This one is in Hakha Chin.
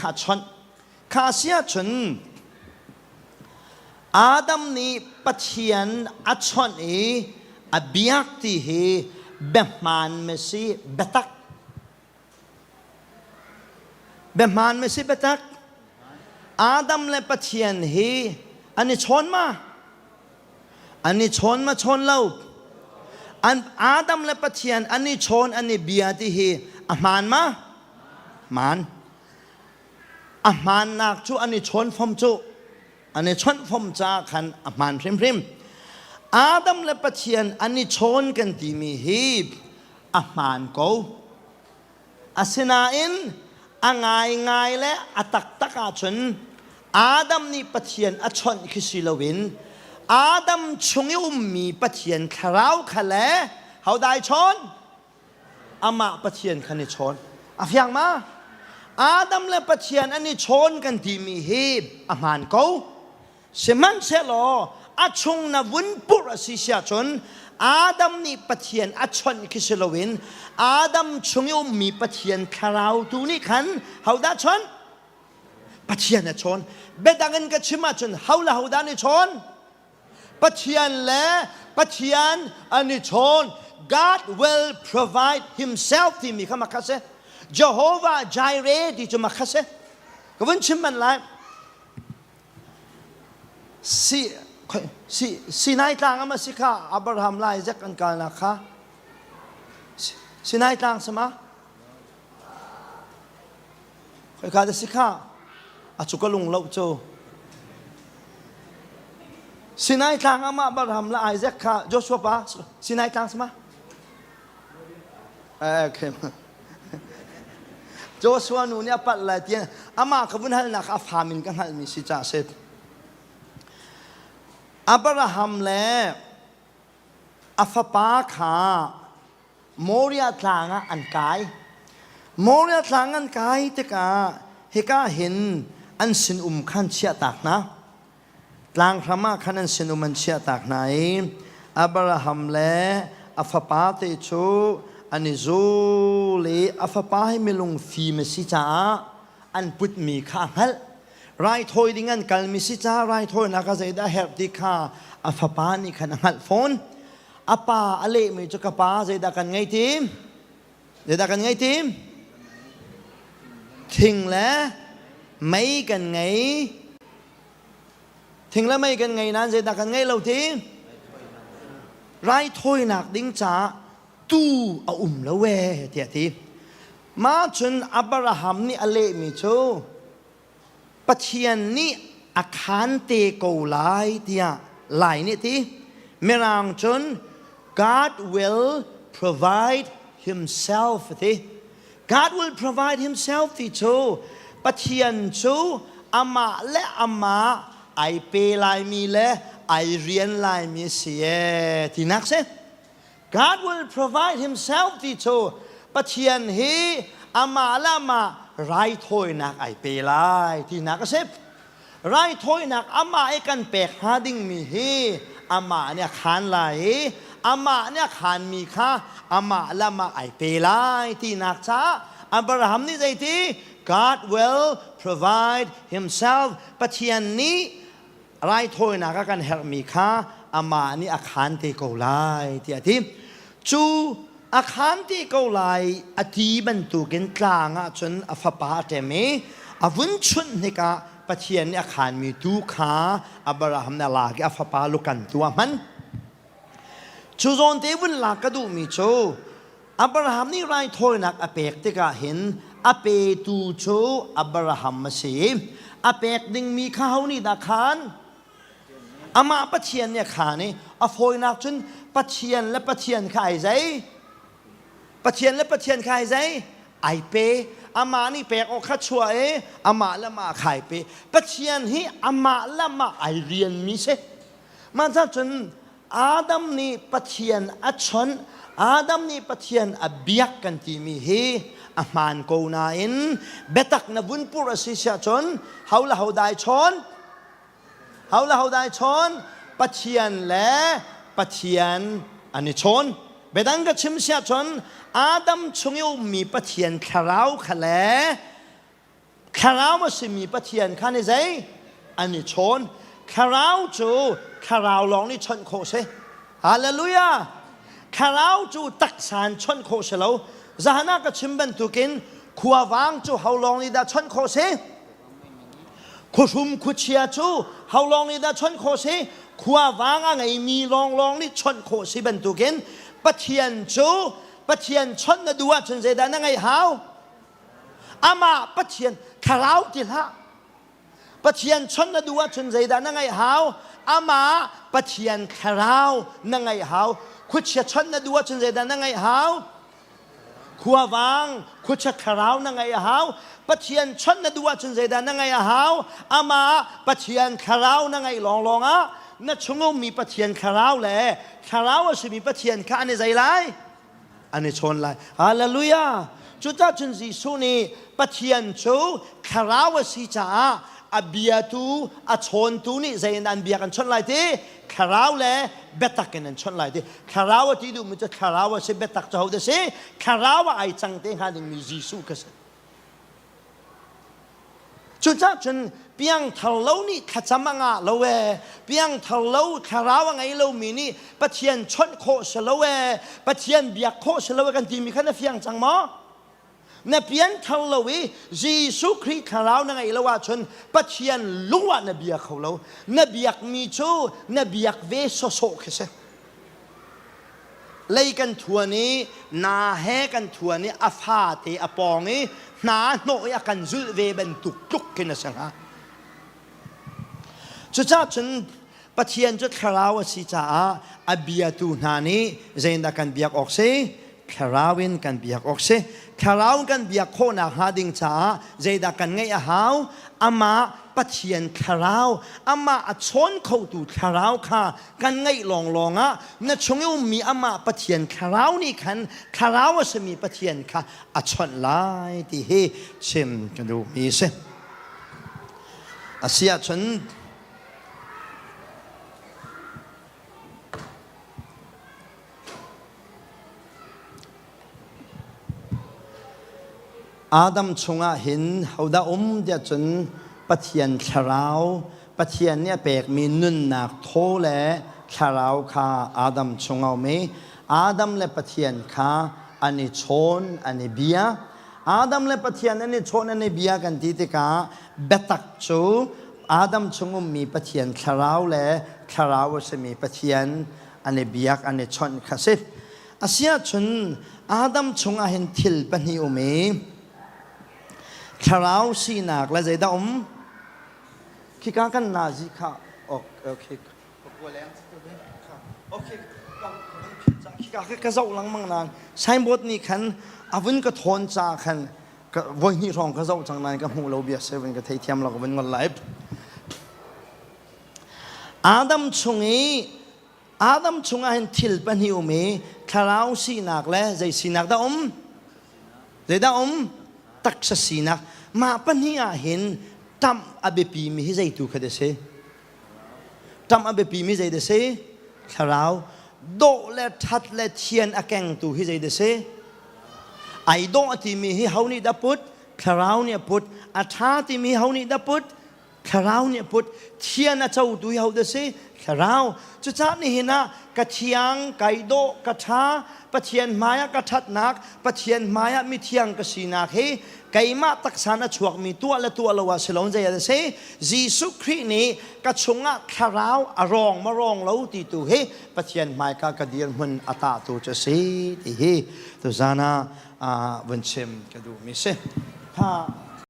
kha chawnh. Kha si ahcun Adam nih Pathian a chawnh i a biak ti hi biahmaan ma si biatak? Biahmaan ma si biatak? Adam le Pathian hi an i chawn ma? An i chawn ma chawn lo? An Adam le Pathian an i chawn an i bia ti hi a hmaan ma? Hmaan. A hmaannak cu an i chawn fom cu an i chawnh fom caah khan a hmaan hrimhrim. Adam le Pathian an i chawn kan timi hi a hmaan ko. Asinain a ngaingai le a taktak ahcun Adam nih Pathian a chawnh khi si loin Adam chung i ummi Pathian thlarau kha le hodah ai chawn? Amah Pathian khan i chawn. A fiang ma? Adam le Pathian an i chawn kan timi hi a hmaan ko. Sihmanhsehlaw a chung na vun purh a si siah cun Adam nih Pathian a chawnh khi si loin Adam chung i ummi Pathian thlarau tu nih khan hodah chawnh? Pathian a chawn. Biadang in ka chim ahcun ho le hodah nih chawn? Pathian le Pathian an i chawn. God will provide himself timi kha makha si. Jehovah Jireh ti cu makha si. Ka vun chim man lai. Si si Sinai tlang ama si kha Abraham la Isaac an kalnak kha Sinai tlang sama Khoika dah si kha a cu ka lung lo cu Sinai tlang ama Abraham la Isaac kha Joshua pa Sinai tlang sama eh okay Joshua nu nih a palh lai tiah amah ka vun halnak a fam in ka hngalhmi si caah si. Abraham le a fapa kha Moriah tlang ah an kai. Moriah tlang an kai tikah hika hin an sinum khan chiahtak hna. Tlanghram ah khan an sinum an chiahtak hna i Abraham le a fapa te cu an i zul i a fapa hi milung fim a si caah an putmi kha a hngalh. Raithawi ding an kalmi si caah raithawinak ah zeidah a herh ti kha a fapa nih khan a hngalh fawn. A pa a lehmi cu ka pa zeidah kan ngei ti? Zeidah kan ngei ti? Thing le mei kan ngei. Thing le mei kan ngei nain zeidah kan ngei lo ti? Raithawinak ding caah tuu a um lo ee tiah a ti. Mah cun Abraham nih a lehmi cu Pathian nih a khaan te ko lai tiah Lai nih ti. Mirang cun God will provide himself ti. God will provide himself ti cu Pathian cu amah le amah ai pe laimi le ai rian laimi si ee tinak si. God will provide himself ti cu Pathian hi amah le amah raithawinak ai pe lai tinak a si. Raithawinak amah i kan pek hnga dingmi hi amah nih a khaan lai i amah nih a khaanmi kha amah le amah ai pe lai tinak caah Abraham nih zeiti God will provide himself Pathian nih raithawinak a kan herhmi kha amah nih a khaan te ko lai tiah a ti. Cu a khaan te ko lai a ti bantukin tlang ah cun a fapa a ṭem i a vun chunh hnikah Pathian nih a khaanmi tuu kha Abraham nih a lak i a fapa lukan tu a hman. Cu zawn te vun lak ka duhmi cu Abraham nih raithawinak a pek tikah hin a petu cu Abraham a si i a pek dingmi kha ho nih dah khaan? Amah Pathian nih a khaan i a fawinak cun Pathian le Pathian kha ai zei? Pathian le Pathian kha ai zei? Ai pe. Amah nih pek awk kha chuah i amah le amah kha ai pe. Pathian hi amah le amah ai rianmi si. Mah cun Adam nih Pathian a chawnh, Adam nih Pathian a biak kan timi hi a hmaan ko nain biatak na vun pur a si siah cun ho le ho dai chawn? Ho le ho dai chawn? Pathian le Pathian an i chawn. Biadang ka chim siah cun Adam chung i ummi Pathian thlarau kha le Thlarau a simi Pathian kha ni zei? An i chawn. Thlarau cu thlarau lawng nih chawnh khawh si. Hallelujah! Thlarau cu taksa in chawnh khawh si lo. Zahan ah ka chim bantukin khuavang cu ho lawng nih dah chawnh khawh si? Khuahrum khuachia cu ho lawng nih dah chawnh khawh si? Khuavang a ngeimi lawnglawng nih chawnh khawh si bantukin Pathian cu Pathian chawnh na duh ahcun zeidah na ngeih hau? Amah Pathian thlarau ti hlah. Pathian chawnh na duh ahcun zeidah na ngeih hau? Amah Pathian thlarau na ngeih hau. Khuachia chawnh na duh ahcun zeidah na ngeih hau? Khuavang, khuachia thlarau na ngeih a hau. Pathian chawnh na duh ahcun zeidah na ngeih a hau? Amah Pathian thlarau na ngeih lawnglawng ah na chung ummi Pathian thlarau le thlarau a simi Pathian kha an i zei lai? An i chawn lai. Hallelujah! Cucaah cun Jesuh nih Pathian cu thlarau a si caah a biatu, a chawntu nih zei in an bia kan chawnh lai ti? Thlarau le biatak in an chawnh lai ti. Thlarau a ti duhmi cu thlarau a si, biatak cu hodah si? Thlarau ah ai cang te hnga dingmi Jesuh kha si. Cucaah cun piangthar lo nih thlacam a ngah lo ee, piangthar lo thlarau a ngei lomi nih Pathian chawnh khawh si lo ee, Pathian biak khawh si lo ee kan timi kha na fiang cang maw? Na pianthar lo i Jesuh Khrih thlarau na ngeih lo ahcun Pathian lung ah na bia kho lo. Na biakmi cu na biak ve sawsawh khi si. Lei kan thuan i na he kan thuan i a fate a pawng i hna hnawh i a kan zulh ve bantuk tluk khin a si hnga. Cucaah cun Pathian cu thlarau a si caah a biatu hna nih zeidah kan biak awk si? Thlarau in kan biak awk si. Thlarau in kan biak khawhnak hnga ding caah zeidah kan ngeih a hau? Amah Pathian thlarau, amah a chawn khotu thlarau kha kan ngeih lawnglawng ah na chung i ummi amah Pathian thlarau nih khan thlarau a simi Pathian kha a chawnh lai ti hi chim ka duhmi a si. Asiahcun Adam chungah hin hodah um tiah cun Pathian thlarau, Pathian nih a pekmi nunnak thaw le thlarau kha Adam chung a um i Adam le Pathian kha an i chawn, an i bia. Adam le Pathian an i chawn, an i bia kan ti tikah biatak cu Adam chung ummi Pathian thlarau le thlarau a simi Pathian an i biak an i chawnh kha si. Asiahcun Adam chungah hin thil pahnih um i thlarau sinak le zeidah um? Khika kan nazi kha okay okay khika ka zoh lengmang nain signboard nih khan a vun ka thawn ca khan voi hnih hrawng ka zoh cang nain ka hmuh lo bia si vun ka theithiam lo ka vun ngol lai. Adam chung i Adam chungah hin thil pahnih um i thlarau sinak le zei sinak dah um? Zeidah um? Taksa sinak. Mah pahnih ah hin ṭamh a biapi mi hi zeitu kha dah si? Ṭamh a biapi mi zei dah si? Thlarau. Dawh le ṭhat le thian a kengtu hi zei dah si? Ai dawh a timi hi ho nih dah put? Thlarau nih a put. A ṭha timi ho nih dah put? Thlarau nih a put. Thian a cotu hi ho dah si? Thlarau. Cucaah nihin ah ka thiang, kai dawh, ka ṭha, Pathian hmaiah ka ṭhatnak, Pathian hmaiah mithiang ka sinak hi keimah taksa na chuakmi tuah le tuah lo ah si lo zei a si? Jesuh Khrih nih ka chungah thlarau a rawng ma rawng lo ti tu hi Pathian hmaika ka dirhmun a tahtu cu a si ti hi tuzan ah vun chim ka duhmi si. Kha.